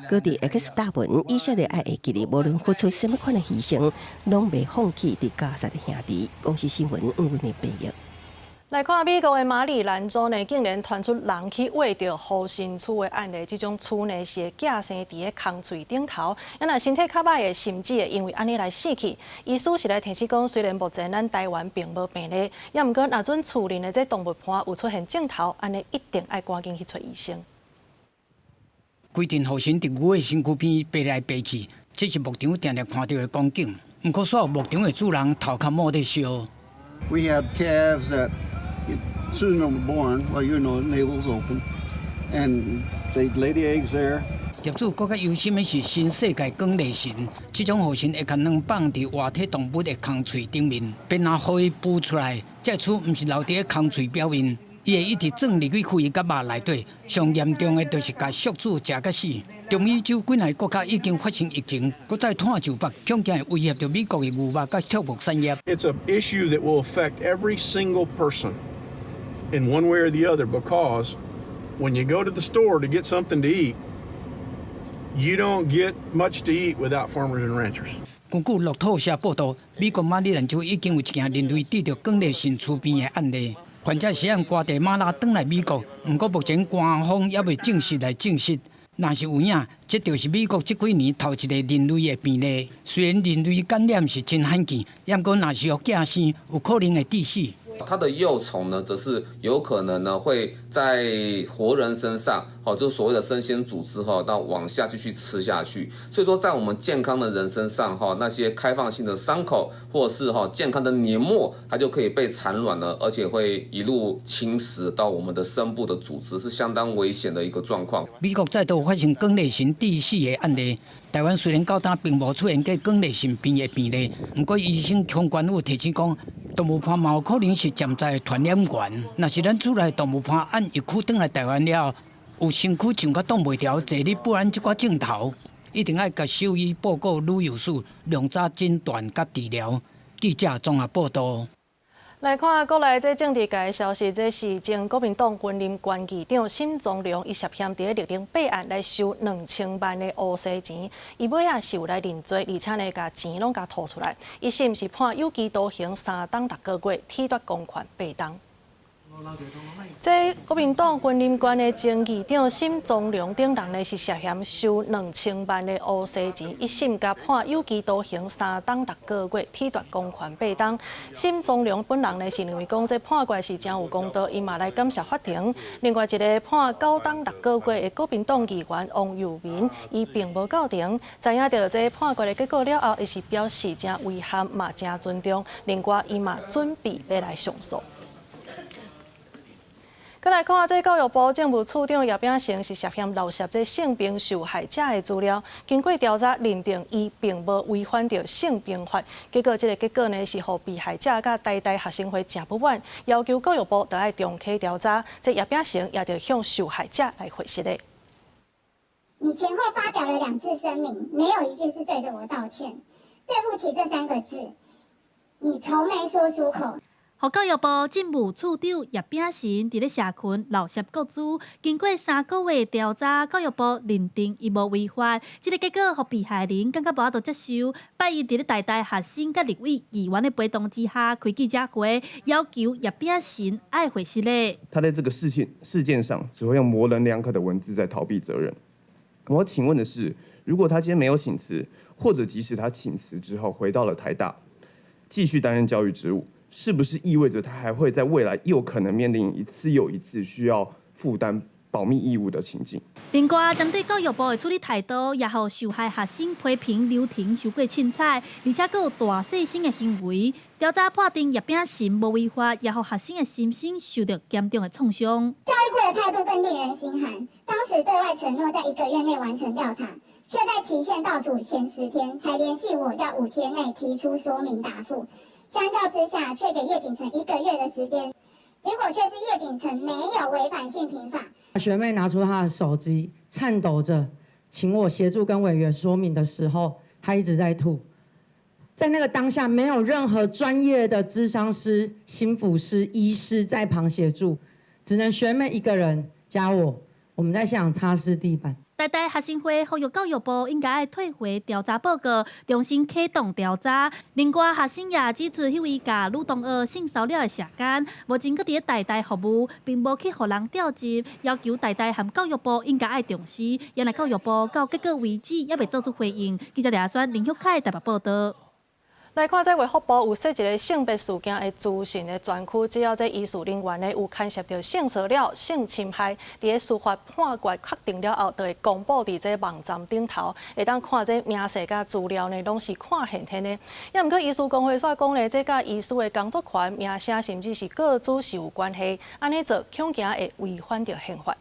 Speaker 8: 閣佇 X 貼文，以色列愛會記得，無論付出啥物款的犧牲，攏袂放棄佇加沙的兄弟。公視新聞黃文玲編譯。
Speaker 1: 來看美國的馬里蘭州呢，竟然傳出人去餵著護身蛆的案例。這種蛆呢是會寄生佇咧空喙頂頭，啊若身體較䆀的，甚至會因為按呢來死去。醫師是來提醒講，雖然目前咱台灣並無病例，也毋過若準厝內的這動物伴有出現症頭，按呢一定愛趕緊去揣醫生。
Speaker 2: 規陣雨神佇牛的身軀邊爬來爬去，這是牧場定定看著的光景。毋過所有牧場的主人頭殼耄咧燒。
Speaker 3: We had calves that soon as born, well, navel's open, and they'd lay the eggs there.
Speaker 2: 業主閣較憂心的是新世界捲螺蟳，這種雨神會共卵放佇活體動物的空喙頂面，便若予伊孵出來，這蛆毋是留佇咧空喙表面，伊會一直鑽入去肺佮肉內底。上嚴重的就是共宿主食甲死。中美洲幾若個國家已經發生疫情，閣再湠就北，恐驚會威脅著美國的牛肉佮畜牧產業。
Speaker 4: It's an issue that will affect every single person in one way or the other because when you go to the store to get something to eat, you don't get much to eat without farmers and ranchers.
Speaker 2: 根據路透社報道，美國馬里蘭州已經有一件人類得著捲螺蟳蛆病的案例，患者是按瓜地馬拉轉來美國，毋過目前官方猶未正式來證實。若是有影，這就是美國這幾年頭一個人類的病例。雖然人類感染是真罕見，毋過若是予寄生，有可能會致死。
Speaker 5: 它的幼蟲呢，則是有可能呢會在活人身上，哦，就是所謂的生鮮組織哈，到往下繼續吃下去。所以說，在我們健康的人身上，哈，那些開放性的傷口，或是哈健康的黏膜，它就可以被產卵了，而且會一路侵蝕到我們的深部的組織，是相當危險的一個狀況。
Speaker 2: 美國再度發生捲螺蟳致死的案例。台灣雖然到今並無出現過捲螺蟳病的病例，毋過醫生相關有提醒講，動物伴嘛有可能是潛在的傳染源。若是咱厝內動物伴按疫區轉來台灣了後，有身軀上較擋袂牢，坐咧不安這寡症頭，一定愛共獸醫報告旅遊史，量早診斷佮治療。記者綜合報道。
Speaker 1: 來看國內這政治界的消息，這是前國民黨雲林縣議長沈宗良，伊涉嫌佇咧綠能八案來收2000萬的烏西錢，伊尾仔是有來認罪，而且呢，共錢攏共吐出來。一審是判有期徒刑3冬6個月，褫奪公權8冬。這國民黨雲林縣的前議長沈宗良等人呢，是涉嫌收2000萬的烏西錢，一審共判有期徒刑3冬6個月，褫奪公權8冬。沈宗良本人呢是認為講這判決是誠有公道，伊嘛來感謝法庭。另外一個判9冬6個月的國民黨議員王佑民，伊並無到庭。知影著這判決的結果了後，伊是表示誠遺憾，嘛誠尊重。另外，伊嘛準備欲來上訴。閣來看這教育部政務處長葉秉成是涉嫌漏泄這性平受害者的資料，經過調查認定伊並無違反著性平法，結果這個結果呢是予被害者佮台大學生會誠不滿，要求教育部著愛重啟調查，這葉秉成也著向受害者來回釋的。
Speaker 7: 你前後發表了兩次聲明，沒有一句是對著我道歉，對不起這三個字，你從沒說出口。
Speaker 18: 予教育部政務處長葉秉成佇咧社群漏洩個資，經過3個月調查，教育部認定伊無違法，這個結果予被害人感覺無法度接受，拜一佇咧台大學生佮立委議員的陪同之下開記者會，要求葉秉成愛回釋咧。
Speaker 19: 他在這個事情事件上只會用模棱兩可的文字在逃避責任。我請問的是，如果他今天沒有請辭，或者即使他請辭之後回到了台大，繼續擔任教育職務，是不是意味着他還會在未來又可能面臨一次又一次需要負擔保密義務的情境？
Speaker 18: 另外，針對教育部的處理態度，也予受害學生批評流程傷過凊彩，而且閣有大細聲的行為。調查判定葉秉成無違法，也予學生的心身受著嚴重的創傷。
Speaker 7: 教育部的態度更令人心寒。當時對外承諾在一個月內完成調查，卻在期限倒數前10天才聯繫我，要5天內提出說明答覆。相較之下，卻給葉秉成一個月的時間，結果卻是葉秉成沒有違反性平法。
Speaker 6: 學妹拿出她的手機，顫抖着請我協助跟委員說明的時候，她一直在吐。在那個當下，沒有任何專業的諮商師、心輔師、醫師在旁協助，只能學妹一個人加我，我們在現場擦拭地板。
Speaker 18: 台大學生會呼籲教育部應該愛退回調查報告，重新啟動調查。另外，學生也指出，彼位共女同學性騷擾的舍監，目前閣佇咧台大服務，並無去予人調職，要求台大和教育部應該愛重視。原來教育部到結果為止，猶未做出回應。記者李選林旭凱台北報道。
Speaker 1: 來看，這衛福部有設一个性別事件的資訊的專區，只要這醫事人員呢有牽涉著性騷擾、性侵害，佇咧司法判決確定了後，就會公布佇這網站頂頭，會當看這明細佮資料呢，攏是看現現的。也毋過醫師公會煞講呢，這佮醫師的工作權、名聲，甚至是個資是有關係，按呢做恐驚會違反著憲法。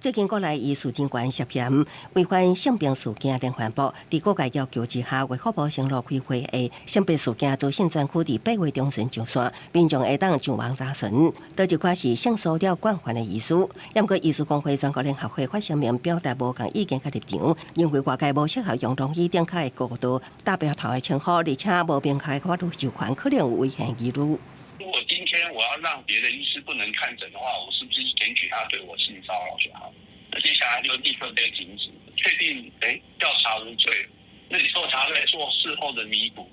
Speaker 8: 最近國內醫事人員涉嫌違反性平事件連環報，佇各界要求之下，衛福部承諾開會的性別事件資訊專區佇8月中旬上線，民眾會當上網查詢。佗一寡是性騷擾慣犯的醫師，也毋過醫師公會全國聯合會發聲明表達無仝意見佮立場，認為外界無適合用榮譽頂級的高度打標頭的稱呼，而且無明確的法律授權，可能有違憲疑慮。
Speaker 20: 如果今天我要讓別的醫師不能看診的話，我是不是檢舉他對我性騷擾就好？那接下來就立刻被停止，確定誒調查無罪，那你說他在做事後的彌補，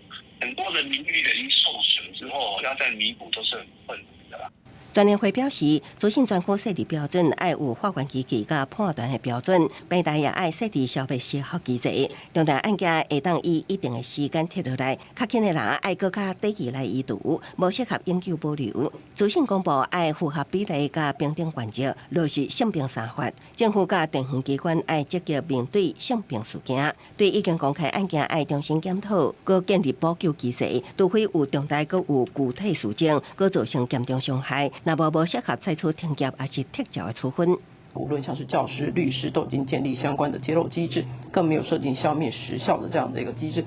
Speaker 20: 很多的名譽已經受損之後，要再彌補都是很困難的啦。
Speaker 8: 全聯會表示，資訊專區設立標準愛有法院機制佮判斷的標準，平台也愛設置消費時效機制，重大案件會當以一定的時間提落來，較緊的人愛閣較短期來移除，無適合永久保留。資訊公布愛符合比例佮平等原則，落實性平三法。政府佮地方機關愛積極面對性平事件，對已經公開案件愛重新檢討，閣建立補救機制，除非有重大閣有具體事證，閣造成嚴重傷害。若無無適合採取停業抑是撤照的處分。
Speaker 21: 無論像是教師、律師，都已經建立相關的揭露機制，更沒有設定消滅時效的這樣的一個機制。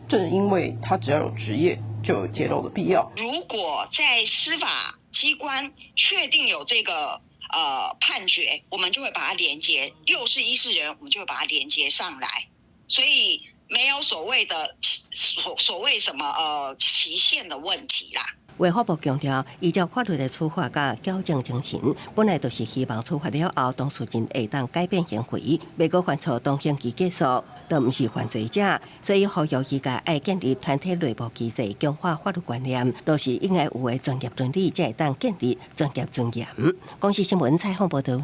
Speaker 21: 正因為他只要有執業，就有揭露的必要。
Speaker 22: 如果在司法機關確定有這個判決，我們就會把它連接，又是醫事人員，我們就會把它連接上來。所以沒有所謂的所謂什麼期限的問題啦。
Speaker 8: 衛福部強調，依照法律的處罰佮矯正精神，本來就是希望處罰了後，當事人會當改變行為，袂閣犯錯，當刑期結束，就毋是犯罪者。所以呼籲醫界愛建立團體內部機制，強化法律觀念，落實應該有的專業倫理，才會當建立專業尊嚴。公視新聞採訪報導。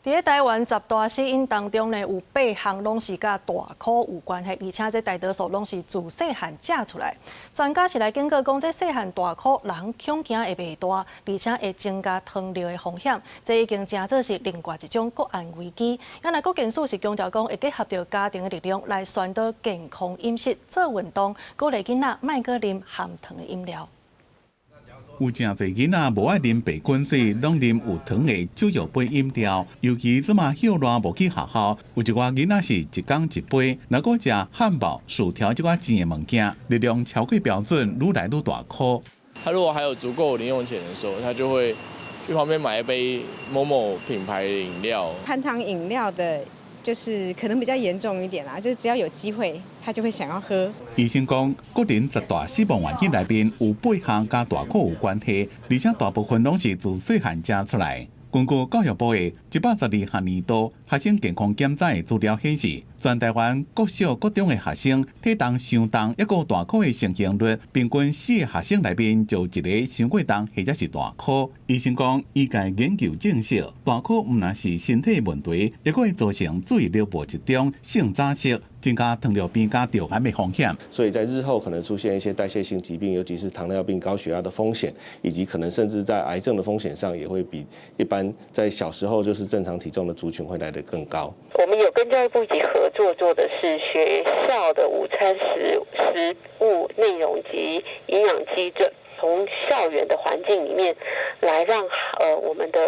Speaker 1: 佇咧台灣十大死因當中呢，有八項攏是佮大箍有關係，而且這大多數攏是自細漢食出來。專家是來警告講，這細漢大箍人恐驚會袂大，而且會增加糖尿的風險。這已經成做是另外一種國安危機。原來國健署是強調講，會結合著家庭的力量來宣導健康飲食、做運動，鼓勵囡仔莫閣啉含糖的飲料。
Speaker 23: 有誠濟囡仔無愛啉白滾水，攏啉有糖的手搖杯飲料。尤其這馬歇熱無去學校，有一寡囡仔是一工一杯，若閣食漢堡、薯條這寡甜的物件，熱量超過標準，愈來愈大箍。
Speaker 24: 他如果還有足夠零用錢的時候，他就會去旁邊買一杯某某品牌的飲料。
Speaker 25: 含糖飲料的，就是可能比較嚴重一點啦，就是只要有機會，他就會想要喝。
Speaker 23: 醫生講，國人十大死亡原因內面有八項佮大箍有關係，而且大部分攏是自細漢食出來。根據教育部的112學年度學生健康檢查的資料顯示，全台灣國小、國中的學生體重傷重，抑閣大箍的盛行率，平均四个學生內面就一个傷過重或者是大箍。醫生講，醫界研究證實，大箍毋但是身體問題，抑閣會造成注意力無集中、性早熟，增加糖尿病佮腸癌的風險。
Speaker 26: 所以在日後可能出現一些代謝性疾病，尤其是糖尿病、高血壓的風險，以及可能甚至在癌症的風險上，也會比一般在小時候就是正常體重的族群會來得更高。
Speaker 27: 我們有跟教育部一起合作做的是學校的午餐食物內容及營養基準，從校園的環境裡面來讓我們的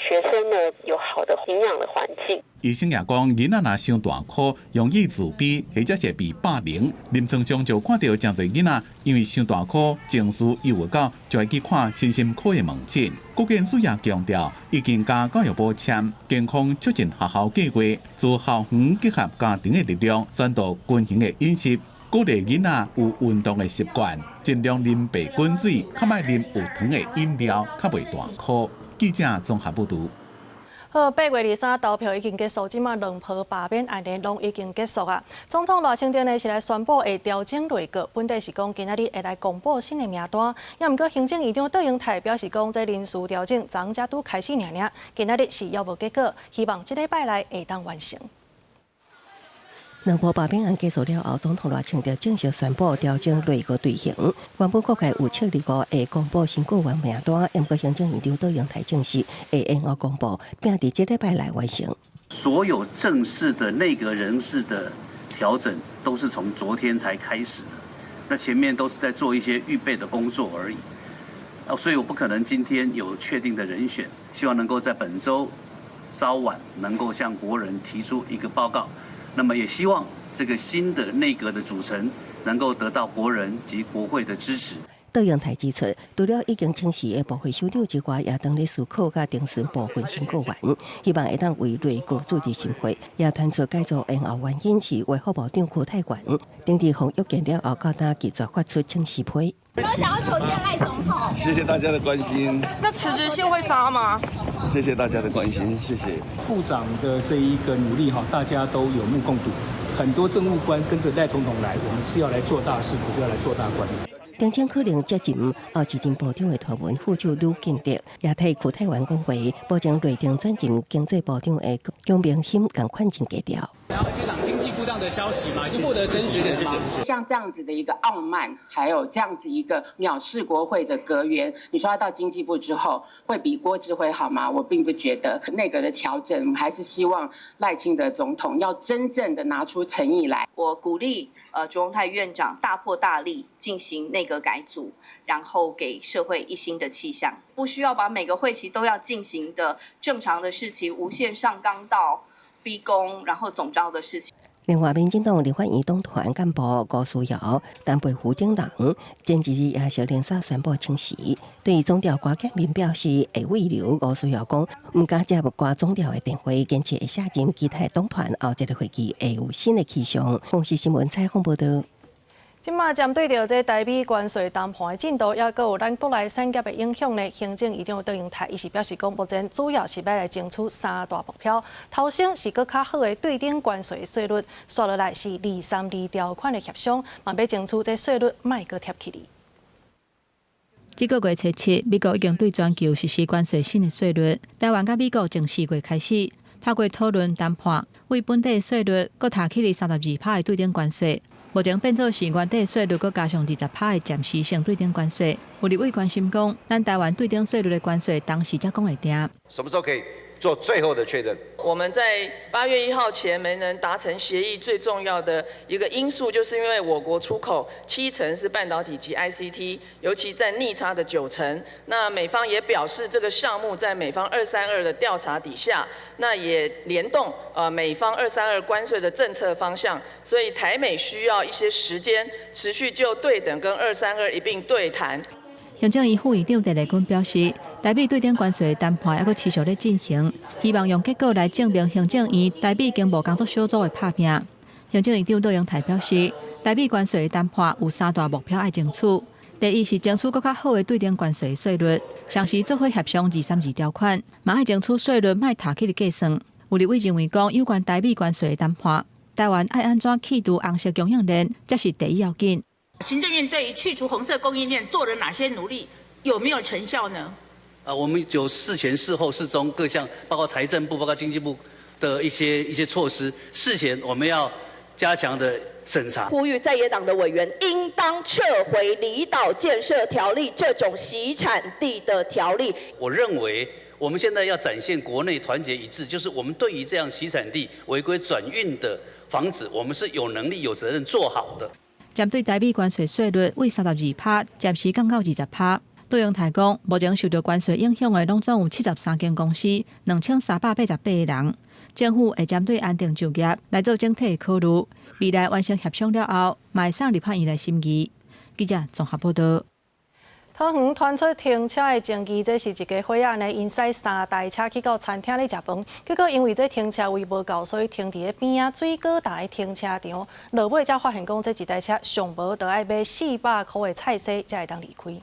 Speaker 27: 學生呢有好的營養的環境。
Speaker 23: 醫生也講，囡仔若傷大箍，容易自卑，或者是被霸凌。臨床上就看著誠濟囡仔，因為傷大箍，情緒憂鬱到，就會去看身心科的門診。國健署也強調，已經佮教育部簽健康促進學校計劃，自校園結合家庭的力量，宣導均衡的飲食，鼓勵囡仔有運動的習慣，盡量啉白滾水，較莫啉有糖的飲料，較袂大箍。記者綜合報導。
Speaker 1: 好，8月23投票已經結束，這馬兩波罷免案例攏已經結束啊。總統賴清德呢是來宣布會調整內閣，本底是講今仔日會來公布新的名單。也毋過行政院長卓榮泰表示講，這人事調整昨才拄開始爾爾，今仔日是猶無結果，希望這禮拜內會當完成。
Speaker 8: 兩波罷免案結束了後，總統賴清德正式宣布調整內閣隊形。原本國會有7月25會公布新閣員名單，毋過行政院長卓榮泰證實會延後公布，並佇這禮拜內完成。
Speaker 9: 所有正式的內閣人事的調整，都是從昨天才開始的，那前面都是在做一些預備的工作而已。所以我不可能今天有確定的人選，希望能夠在本週稍晚能夠向國人提出一個報告。那麼也希望這個新的內閣的組成能夠得到國人及國會的支持。
Speaker 8: 卓榮泰指出，除了已經請辭的部會首長之外，也當咧思考佮徵詢部分新閣員，希望會當為內閣注入心血。也傳出改組延後原因是衛福部長邱泰源，頂佇防約見了後，到今拒絕發出請辭批。
Speaker 10: 有想要求見賴總統？
Speaker 11: 謝謝大家的關心。
Speaker 10: 那辭職信會發嗎？
Speaker 11: 謝謝大家的關心，謝謝。
Speaker 12: 部長的這一個努力哈，大家都有目共睹。很多政務官跟着賴總統來，我們是要來做大事，不是要來做大官。
Speaker 8: 並且可能接任後市鎮部長的傳聞副手呂建德，也替邱泰源講話，保證內定轉任經濟部長的蔣明鑫仝款真低調。
Speaker 13: 然後這場經濟部長的消息嘛，已經獲得證實了。
Speaker 33: 像這樣子的一個傲慢，還有這樣子一個藐視國會的閣員，你說他到經濟部之後會比郭智輝好嗎？我並不覺得。內閣的調整，我們還是希望賴清德總統要真正的拿出誠意來。
Speaker 14: 我鼓勵卓榮泰院長大破大立進行內閣改組，然後給社會一新的氣象。不需要把每個會期都要進行的正常的事情，無限上綱到逼宮，然後總召的事情。
Speaker 8: 另外，民進黨立法院黨團幹部吳思瑤、陳培福等人，前一日也是連續宣布請辭。對總調郭建民表示會慰留，吳思瑤講毋敢接郭總調的電話，堅持會卸任，期待黨團後一个會期會有新的氣象。公視新聞採訪報導。
Speaker 1: 這馬針對著這台美關稅談判的進度，抑閣有咱國內產業的影響呢？行政院長卓榮泰伊是表示講，目前主要是欲來爭取三大目標。頭先是閣較好的對等關稅稅率，紲落來是232條款的協商，嘛欲爭取這稅率莫閣疊起來。
Speaker 33: 這個月初七，美國已經對全球實施關稅新的稅率。台灣佮美國從4月開始透過討論談判，為本地稅率閣提起32%的對等關稅。目前變做是原底稅率，閣加上20%的暫時性對等關稅。有立委關心講，咱台灣對等稅率的關稅，當時才講會定。
Speaker 15: 什麼時候可以做最後的確認？
Speaker 21: 我們在8月1號前沒能達成協議，最重要的一個因素，就是因為我國出口7成是半導體及 ICT，尤其佔逆差的9成。那美方也表示，這個項目在美方二三二的調查底下，那也聯動美方二三二關稅的政策方向，所以台美需要一些時間，持續就對等跟二三二一併對談。
Speaker 33: 行政院副院長鄭麗君表示，台美對等關稅談判猶閣持續咧進行，希望用結果來證明行政院台美經貿工作小組的拍拚。行政院長卓榮泰表示，台美關稅談判有三大目標愛爭取：第一是爭取閣較好的對等關稅稅率，同時做伙協商232條款，嘛愛爭取稅率莫提起來計算。有立委認為講，有關台美關稅談判，台灣愛按怎去除紅色供應鏈，才是第一要緊。
Speaker 16: 行政院對於去除紅色供應鏈做了哪些努力？有沒有成效呢？
Speaker 9: 啊，我們有事前、事後、事中各項，包括財政部、包括經濟部的一些措施。事前我們要加強的審查。
Speaker 28: 呼籲在野黨的委員應當撤回離島建設條例這種洗產地的條例。
Speaker 9: 我認為我們現在要展現國內團結一致，就是我們對於這樣洗產地違規轉運的防止，我們是有能力、有責任做好的。
Speaker 33: 針對台美關稅稅率為32%，暫時降到20%。卓榮泰講，目前受著關稅影響的，攏總有73間公司，2388個人。政府會針對安定就業來做整體的考慮，未來完成協商了後，嘛會送立法院來審議。記者綜合報導。
Speaker 1: 桃園傳出停車的爭議，這是一家伙仔呢，𪜶駛三台車去到餐廳咧食飯，結果因為這停車位無夠，所以停佇咧邊仔水果台停車場。落尾才發現講，這一台車上無著愛買400箍的菜踅才會當離開。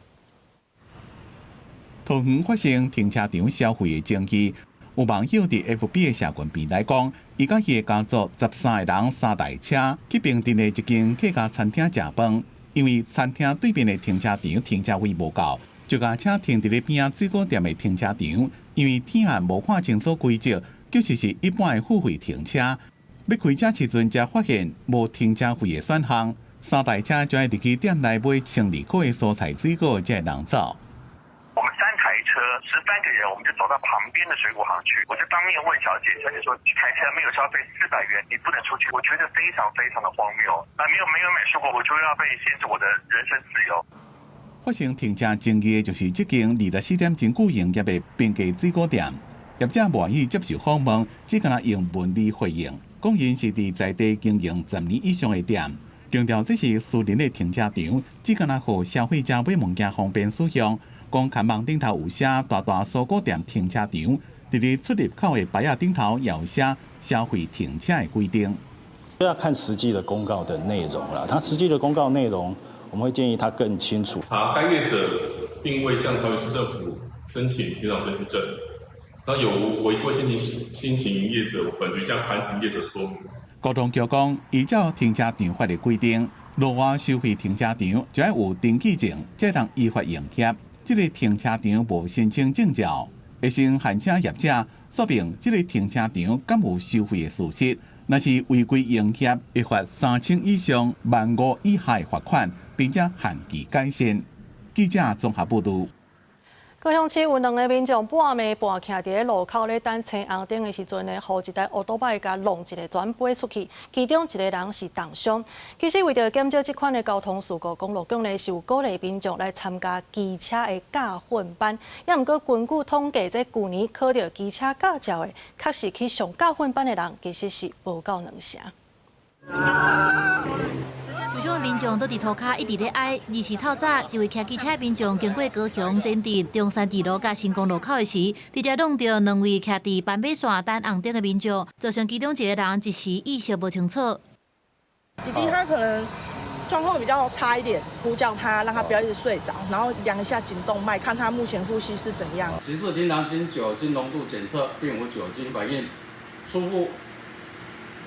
Speaker 23: 桃園發生停車場消費的爭議，有網友佇 FB 的社群平台講，伊佮伊的家族13個人三台車去平鎮的一間客家餐廳食飯。因為餐廳對面的停車場停車位無夠，就共車停佇咧邊仔水果店的停車場。因為天暗無看清楚規則，就是是一般的付費停車。欲開車時陣，才發現無停車費的選項，三台車就愛入去店內買12塊的蔬菜水果才會當走。
Speaker 20: 我們三台車13個人，我們就走到旁邊的水果行去。我就當面問小姐，小姐說：這台車沒有消費400元，你不能出去。我覺得非常非常的荒謬。啊，沒有沒有買水果，我就要被限制我的人身自由。
Speaker 23: 發生停車爭議的就是這間24點鐘久營業的平價水果店，業者無願意接受訪問，只敢若用文字回應，講𪜶是佇在地經營10年以上的店，強調這是私人的停車場，只敢若予消費者買物件方便使用。講看板頂頭有寫大大蔬果店停車場，佇咧出入口的牌仔頂頭也有寫消費停車的規定。
Speaker 2: 要看實際的公告的內容啦，他實際的公告內容，我們會建議他更清楚。
Speaker 3: 查該業者並未向桃園市政府申請停車場登記證，那有無違規新型營業者，本局將函請業者說明。
Speaker 23: 交通局講，依照停車場法的規定，路外收費停車場就愛有登記證，才通依法營業。這个停車場無申請證照，會先限車業者說明這个停車場敢有收費的事實。若是違規營業，會罰3000以上15,000以下的罰款，並且限期改善。記者綜合報導。
Speaker 1: 高雄市有兩个民眾半暝半徛佇咧路口咧等青紅燈的時陣呢，予一台歐多擺共挏一个轉飛出去，其中一个人是重傷。其實為著減少這款的交通事故，公路局呢是有鼓勵民眾來參加機車的駕訓班。也毋過根據統計，這舊年考著機車駕照的，確實去上駕訓班的人，其實是無夠兩成。
Speaker 4: 受傷的民眾倒佇塗跤一直咧哀。二是透早，一位騎機車的民眾經過高雄前鎮中山二路佮成功路口的時，直接挏著兩位徛佇斑馬線等紅燈的民眾，造成其中一個人一時意識無清楚。
Speaker 5: 弟弟他可能狀況比較差一點，呼叫他，讓他不要一直睡着，然後量一下頸動脈，看他目前呼吸是怎樣。
Speaker 6: 刑事廳堂經酒精濃度檢測，並無酒精反應，初步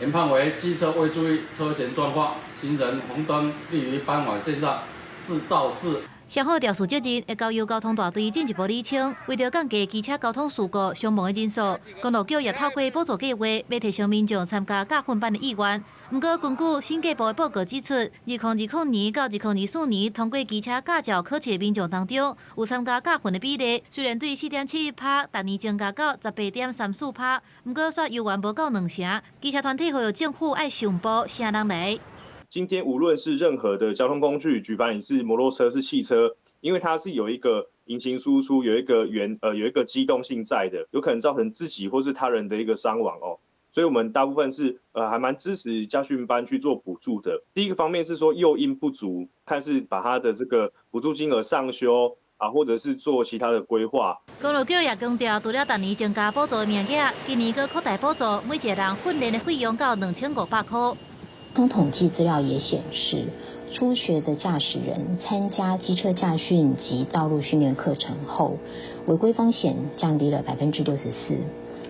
Speaker 6: 研判為機車未注意車前狀況，行人紅燈立於斑馬線上，致肇事。
Speaker 4: 上好肇事責任會交由交通大隊進一步釐清。為著降低機車交通事故傷亡的人數，公路局也透過補助計劃，欲提升民眾參加駕訓班的意願。毋過，根據審計部的報告指出，2020年到2024年通過機車駕照考試的民眾當中，有參加駕訓的比例，雖然對4.71趴，逐年增加到18.34趴，毋過煞猶原無夠兩成。機車團體呼籲政府愛上報啥人來。
Speaker 7: 今天無論是任何的交通工具，舉凡你是摩托車、是汽車，因為它是有一個引擎輸出，有一個原有一個機動性在的，有可能造成自己或是他人的一個傷亡哦。所以，我們大部分是還蠻支持駕訓班去做補助的。第一個方面是說誘因不足，看是把他的這個補助金額上修啊，或者是做其他的規劃。
Speaker 4: 公路局也強調，除了逐年增加補助的名額，今年閣擴大補助，每一個人訓練的費用到2500塊。
Speaker 17: 從統計資料也顯示，初學的駕駛人參加機車駕訓及道路訓練課程後，違規風險降低了64%，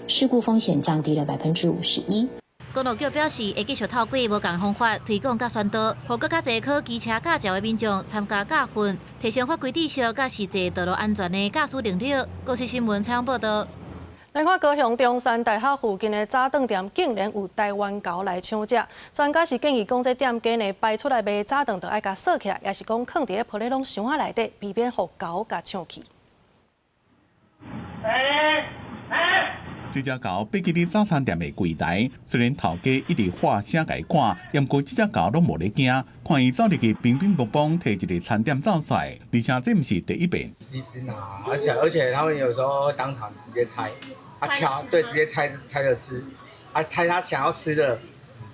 Speaker 17: 事故風險降低了51%。
Speaker 4: 公路局表示，會繼續透過無仝方法推廣佮宣導，予閣較濟考機車駕照的民眾參加駕訓，提升法規知識佮實際道路安全的駕駛能力。公視新聞採訪報導。
Speaker 1: 來看高雄中山大學附近的早頓店，竟然有台灣猴來搶食。專家是建議講，這店家呢擺出來賣早頓，就愛共鎖起來，抑是講囥佇咧玻璃籠箱仔內底，避免予猴共搶去。
Speaker 23: 這隻猴爬去咧早餐店的櫃台，雖然頭家一直喊聲共伊趕，毋過這隻猴攏無咧驚，看伊走入去乒乒乓乓，提一个餐點走出來，而且這毋是第一遍。
Speaker 10: 直接拿，而且他們有時候當場直接拆，他挑，對，直接拆拆著吃，他拆他想要吃的，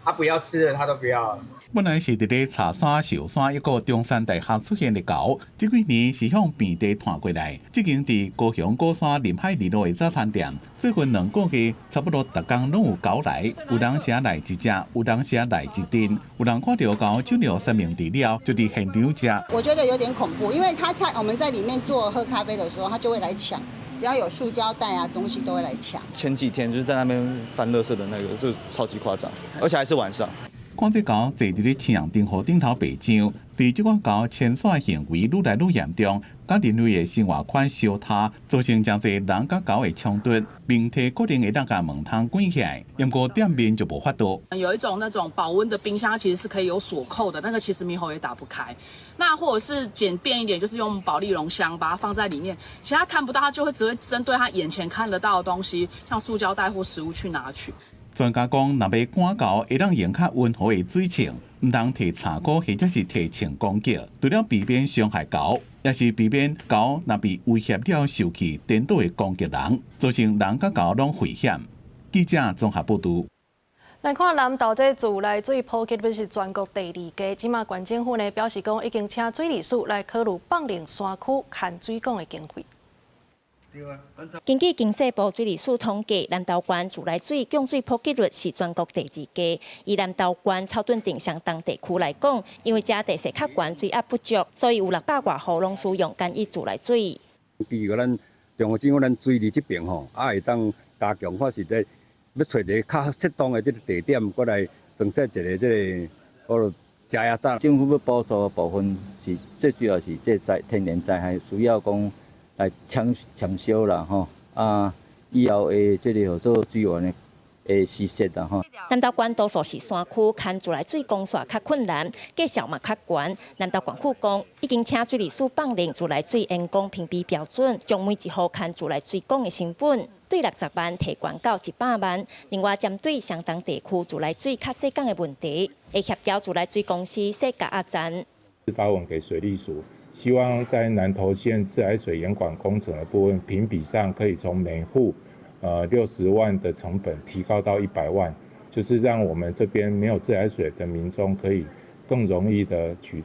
Speaker 10: 他不要吃的他都不要。
Speaker 23: 本來是佇咧柴山、壽山抑閣中山大學出現的猴，這幾年是向平地傳過來。這間佇高雄鼓山臨海二路的早餐店，最近2個月差不多逐工攏有猴來，有當時來一隻，有當時來一陣，有人看著猴手了三明治了，就佇現場食。
Speaker 11: 我覺得有點恐怖，因為他在我們在裡面做喝咖啡的時候，他就會來搶，只要有塑膠袋啊東西都會來搶。
Speaker 18: 前幾天就是在那邊翻垃圾的那個，就超級誇張，而且還是晚上。
Speaker 23: 看這猴坐佇咧青紅燈號頂頭爬上，佇這款猴遷徙行為愈來愈嚴重，佮人類的生活圈相疊，造成誠濟人佮猴的衝突。明天可能會當共門窗關起來，毋過店面就無法度。
Speaker 19: 有一種那種保溫的冰箱，其實是可以有鎖扣的，那個其實獼猴也打不開。那或者是簡便一點，就是用保麗龍箱把它放在裡面，其他看不到，它就會只會針對他眼前看得到的東西，像塑膠袋或食物去拿取。
Speaker 23: 專家講，若欲趕猴，會當用較溫和的水槍，毋通提柴箍或者是提槍攻擊，除了避免傷害猴，也是避免猴若被威脅了受氣，顛倒會攻擊人，造成人佮猴攏危險。記者綜合報導。
Speaker 1: 來看南投這自來水普及率是全國第二低，這馬縣政府呢表示講已經請水利署來考慮放靈山區牽水管的經費。
Speaker 22: 根據經濟部水利署統計，南投縣自來水供水普及率是全國第二低。以南投縣草屯鎮雙重地區來講，因為遮地勢較懸，水壓不足，所以有600外戶攏使用簡易自來水。
Speaker 24: 比如咱中央政府，咱水利這邊吼，啊會當加強，或是咧欲揣一个較適當的這个地點，過來裝設一个這个哦加壓站。
Speaker 25: 政府欲補助的部分是最主要是這災天然災害需要講來搶搶修啦吼，啊，以後的這个叫做水源的施設啦吼。
Speaker 22: 南投縣多數是山區，牽自來水管線較困難，價數嘛較懸。南投縣府講，已經請水利署放令自來水員工評比標準，將每一戶牽自來水管的成本對60萬提懸到100萬。另外，針對雙重地區自來水較細管的問題，會協調自來水公司設加壓站。
Speaker 26: 發文給水利署，希望在南投縣自來水延管工程的部分評比上，可以從每戶60萬的成本提高到100萬，就是讓我們這邊沒有自來水的民眾可以更容易的取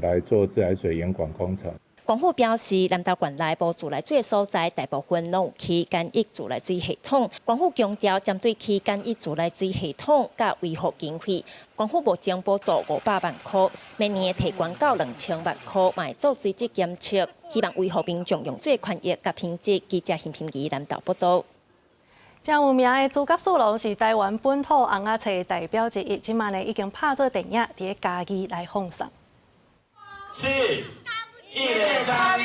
Speaker 26: 來做自來水延管工程。
Speaker 22: 縣府表示，南投縣內無自來水的所在，大部分攏有起簡易自來水系統。縣府強調，針對起簡易自來水系統佮維護經費，縣府目前補助500萬箍，明年會提懸到2000萬箍，嘛會做水質檢測，希望維護民眾用水權益佮品質。記者陳品儀南投報導。
Speaker 1: 誠有名的諸葛四郎是台灣本土尪仔冊的代表之一，這馬呢已經拍做電影，佇咧嘉義來放送。
Speaker 27: 七。一个咖喱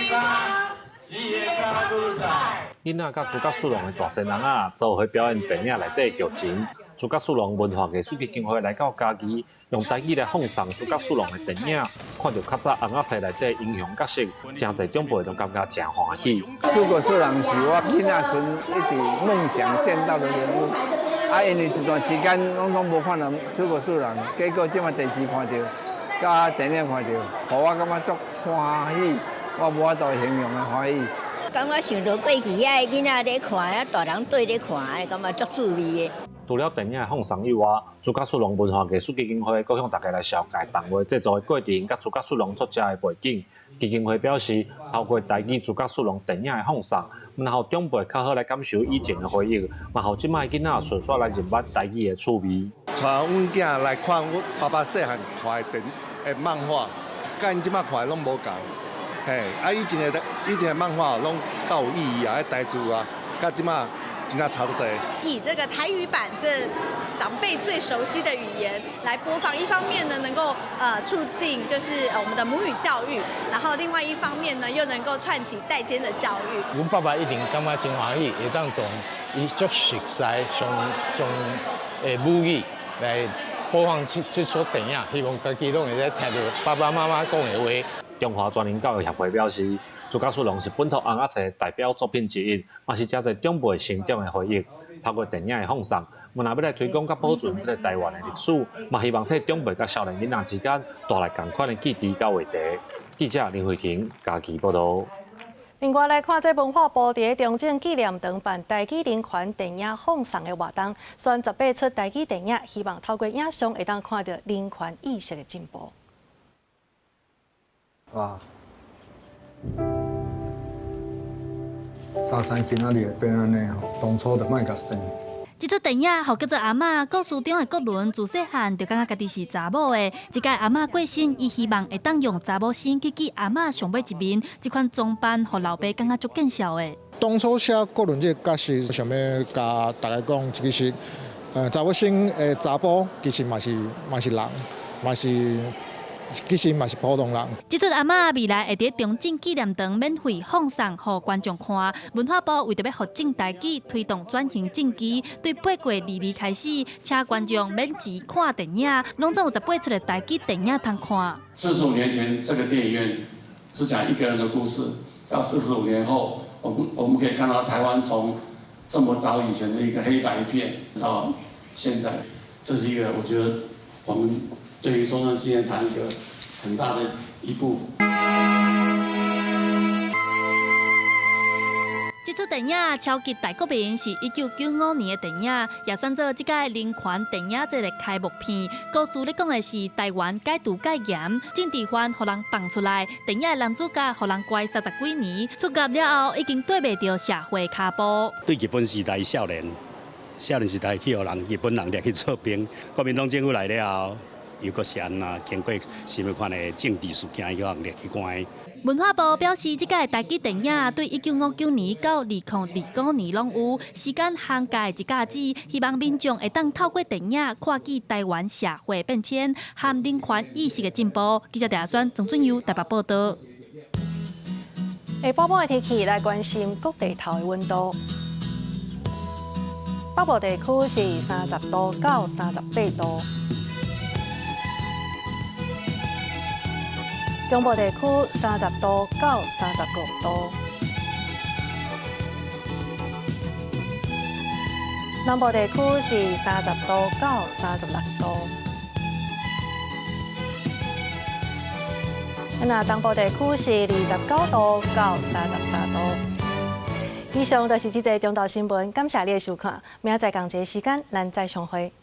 Speaker 27: 一个咖喱菜。
Speaker 29: 囡仔佮諸葛四郎的大細人仔做伙表演電影內底劇情。諸葛四郎文化藝術基金會來到嘉義，用台語來放送諸葛四郎的電影。看著較早尪仔冊內底英雄角色，誠濟長輩都感覺誠歡喜。
Speaker 30: 諸葛四郎是我囡仔時一直夢想見到的人物，啊，因為這段時間攏總無看到諸葛四郎，結果這馬電視看著，佮電影看著，予我感覺足歡喜，我無法度形容的歡喜。
Speaker 31: 感覺想著過去遐个囡仔咧看，啊大人綴咧看，感覺足趣味的。
Speaker 29: 除了電影的放送以外，諸葛四郎文化藝術基金會閣向大家來紹介動畫製作的過程，佮諸葛四郎作者的背景。基金會表示，透過台語諸葛四郎電影的放送，毋但予長輩較好來感受以前的回憶，嘛予這擺囡仔順紲來認捌台語的趣味。
Speaker 32: 帶阮囝來看阮爸爸細漢看的電的漫畫，佮𪜶這擺看的攏無仝。嘿，啊以前的漫畫攏較有意義啊，彼台詞啊，佮這擺真正差足濟。
Speaker 34: 以這個台語版這長輩最熟悉的語言來播放，一方面呢能夠促進就是我們的母語教育，然後另外一方面呢又能夠串起代間的教育。
Speaker 35: 阮爸爸一定感覺真歡喜，會當從伊足熟悉上上的母語來播放這齣電影，希望家己攏會使聽著爸爸媽媽講的話。
Speaker 29: 中華全人教育協會表示，諸葛四郎是本土尪仔冊代表作品之一，嘛是誠濟長輩成長的回憶。透過電影的放送，毋但欲來推廣佮保存這个台灣的歷史，嘛希望替長輩佮少年囡仔之間帶來仝款的記憶佮話題。記者林慧婷嘉義報導。
Speaker 1: 另外來看，這文化部佇中正紀念堂辦台語人權電影放送的活動，選18齣台語電影，希望透過影像會當看著人權意識的進步。
Speaker 2: 哇！早餐今仔日會變按呢吼，當初就莫共算。
Speaker 4: 這齣電影予叫做阿嬤故事中的國倫，自細漢就感覺家己是查某的。這擺阿嬤過身，伊希望會當用查某身去見阿嬤上尾一面。這款裝扮，予老爸感覺足見笑的。
Speaker 3: 當初寫國倫這個角色，想欲共大家講，其實，查某身的查埔其實嘛是嘛是人，嘛是。其實嘛是普通人。
Speaker 4: 這齣阿嬤未來會佇中正紀念堂免費放送，予觀眾看。文化部為著欲復振台語，推動轉型正義，對8月22開始，請觀眾免錢看電影，攏總有18齣的台語電影通看。
Speaker 5: 45年前，這個電影院只講一個人的故事，到45年後，我們可以看到台灣從這麼早以前的一個黑白片，到現在，這是一個我覺得我們對於中正紀念堂一個很大的一步。
Speaker 4: 這齣電影《超級大國民》是1995年的電影，也選做這屆人權電影節的開幕片。故事咧講的是台灣解毒戒嚴，政治犯予人放出來，電影的男主角予人關30幾年，出獄了後已經綴袂著社會跤步。
Speaker 6: 對日本時代少年，少年時代去予人日本人掠去做兵，國民黨政府來了後，又閣是按怎經過啥物款的政治事件，予人掠去關。
Speaker 4: 文化部表示，這屆台語電影對1959年到2025年攏有時間涵蓋一甲子，希望民眾會當透過電影看見台灣社會變遷和人權意識的進步。記者鄭宣、曾俊佑台北報導。
Speaker 1: 下晡晡的天氣來關心各地頭的溫度。北部地區是30度到38度。中部地區30度到35度，南部地區是30度到36度，那東部地區是29度到33度。以上就是這節中晝新聞，感謝你的收看，明仔載仝一个時間，咱再相會。